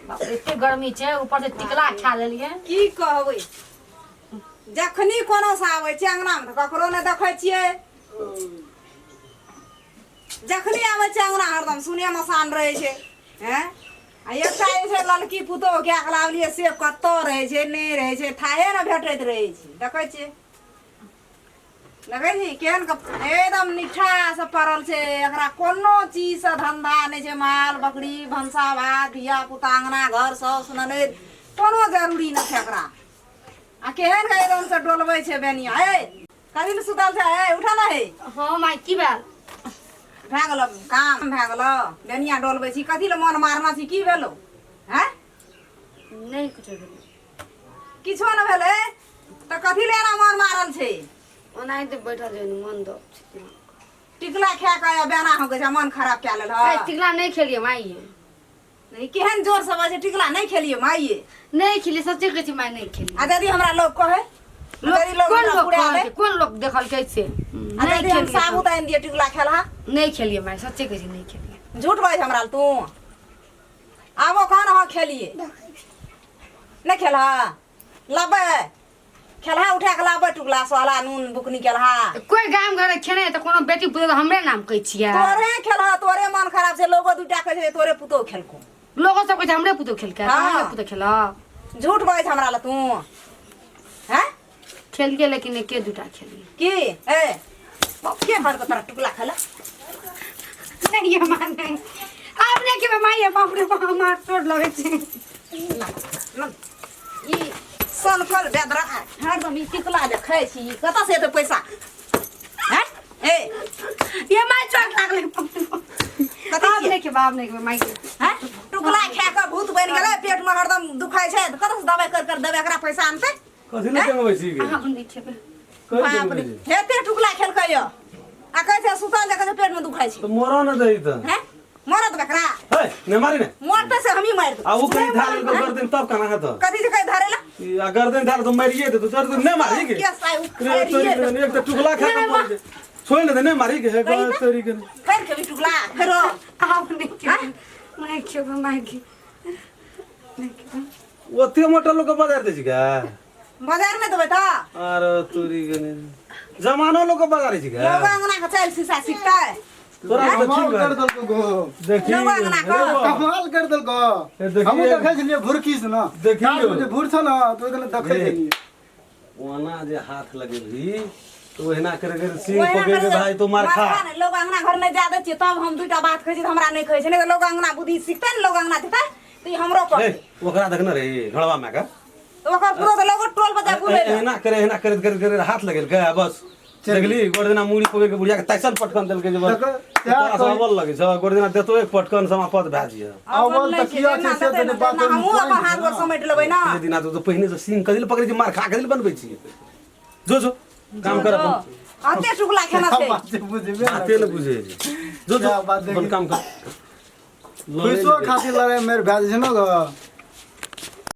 बाप रे, एते गर्मी छै, ऊपर से टिकला खा लेलियै। की कहबै, जखनी कोनो से आबै छै अंगना मे तऽ ककरो नहि देखै छियै। जखनी आबै छै अंगना हरदम सुने मसान रहै छै। हैं, आ एकटा जे छै ललकी पुतोह कए कऽ लावलियै, से कतऽ रहै छै, नहि रहै छै, थाहे ने भेटैत रहै छै। देखै छियै, देखै छी केहन एकदम निठासँ पड़ल छै। एकरा कोनो चीजसँ धन्धा नहि छै। माल बकरी, भनसा भात, धिया पुता, अङ्गना घर, साउस ननैद, कोनो जरूरी नहि छै एकरा। आ केहन के एकदमसँ डोलबै छै बेनिया। ए, कथी लए सुतल छै? ए, उठऽ ने हे। हँ माय, की भेल? भए गेलो काम, भए गेलो। बेनिया डोलबै छी, कथी लए मन मारना छी? की भेलो? हैं? नहि कुछो भेलै। किछो नहि भेलै तऽ कथी लए एना मन मारल छै? ओनाहिते बैठल छै, मन दब छै। टिकला खा कऽ बेना हो गेल छै, मन खराब कए लेल। आइ टिकला नहि खेलियै माय। नहीं, केहन जोर से बजै, टिकला नहि खेलियै माइये? नहि खेलियै, सच्चे कहै छी माय, नहि खेलियै। आ यदि हमरा लोग कहै, लोक यदि लोग कोन हमरा लोक पुरा कहलकै? कोन लोक देखलकै से? आ नहि यदि हम खेलियै। साबुत आनि दियै टिकला खेलहा? नहि खेलियै माय, सच्चे कहै छी, नहि खेलियै। झूठ बाजै हमरा तू। आबो कह ने, हँ खेलियै नहि खेलहा? लाबै खेलहा, उठा कऽ लाबै टुकला सोहला नून बुकनी केलहा। कोइ गाम घर खेने तऽ कोनो बेटी पुतोह तऽ हमरे नाम कहै छियै। तोरे खेलहा, तोरे मन खराब छै। लोगो दूटा कहै छै तोरे पुतोह खेलको। लोगो सब कहै छै हमरे पुतोह खेलकै। हाँ। हमरे पुतोह खेलक। झूठ बाजै छै हमरा लए तू। हैं? खेलियै, लेकिन एके दूटा खेलियै। की ए, के भर तोरा टुकला खेला? नहीं ये मार, नहीं, आब नहीं खेबै माय। बाप रे बाप, मार चोट लगै छै। ना, ई सनफल बेदरा हरदम ई टिकला जे खाइ छी, ई कतऽ से एतै पैसा? हैं ए? ये माय, चोट लागलै, बाप रे बाप। कथी आब छियै? नहीं खेबै, आब नहीं खेबै माय। हैं, टुकला खा कऽ भूत बनि गेलै, पेट मे हरदम दुखाइ छै, तऽ कतऽ से दवाइ कर कर देबै एकरा, पैसा आनतै? कथी लए चंगबै छी गे? आब नहीं खेबै। कथी बाप चंगबै रे, छी? हेते टुकला खेलकै यऽ आ कहै छै सुतल जे कहै छै पेट मे दुखाइ छै। तऽ मरऽ न दही तऽ। हैं, मरत बकरा? हे, नहि मारी ने। मरतै से हमही मारि आ देबै। ओ कहीं धार लेलकै गर्दन तब केना हेतौ? कथी छै कहीं धरे ला? ई आ गर्दन धार तऽ मारिए देतौ तोर, तऽ नहि मारी गे। केस आइ रे उखाड़िए तोरी देबै। के, एक तऽ टुकला खा कऽ मर छै। छोड़ि ने दे, नहि मारी गे। हे कही तऽ। तोरी के। फेर खेबी टुकला फेरो? आब नहीं खेबै, नहीं खेबै माय के, नहीं खेबै। ओते मोटा लोग के बजार दै छै गे? बाजार में देबै तऽ। अरे तोरी के, ने जमानो लोग के बजारै छै गे। लोग अंगना के चल शीशा सीखतै। तोरा तऽ कमाल ठीक कर है। देलको गो। देखी। लोग अंगना के। रे बा। कमाल कर देलको। ए, देखिए। हमहूँ देखै छलियै भुरकी से न। देखियौ। काज मे जे भुर छ न तऽ ओहि दिना देखै ए। छलियै। ओना जे हाथ लगेबही तऽ ओहिना करे करे सिंह ओहिना पकड़ के करै भाई तो मार खा। ने। लोग अंगना घर नहि जा दै छियै तब हम दूटा बात कहै छियै तऽ हमरा नहि कहै छै। नहि तऽ लोग अंगना बुद्धि सीखतै ने, लोग अंगना जेतै तऽ ई हमरो ए, पकड़तै। ओकरा देखने रही घड़वा में के? तऽ ओकर पूरा तऽ लोग टोल पर जा घुमै लए। एहिना करे, एहिना करैत करैत करैत हाथ लगेलकै आ बस देखली गोड़ दिना मुड़ी पकड़ के बुढ़िया के तैसन पटकन देलकै जे बस। देखो, तोरा सएह से अव्वल लगै छौ, गोड़ दिना देतो एक पटकन समापत भए जिय। अव्वल अव्वल तऽ नहि छै, किया जेना छै से देतै तऽ ने बात तेना हमहूँ अपन हाथ गोर समेट लेबै ने। जे दिना तो पहिने से सींग कथी लए पकड़ै छी, मार खा कथी लए बनबै छी? जो जो काम कर अपन। अते टुकला खेना छै। बात बुझबे ने। बाते ने बुझे छै। जो जो क्या बात अपन देखी। काम कर। पैसो खातिर लड़ाइ मारि भए जाइ छै ने गो।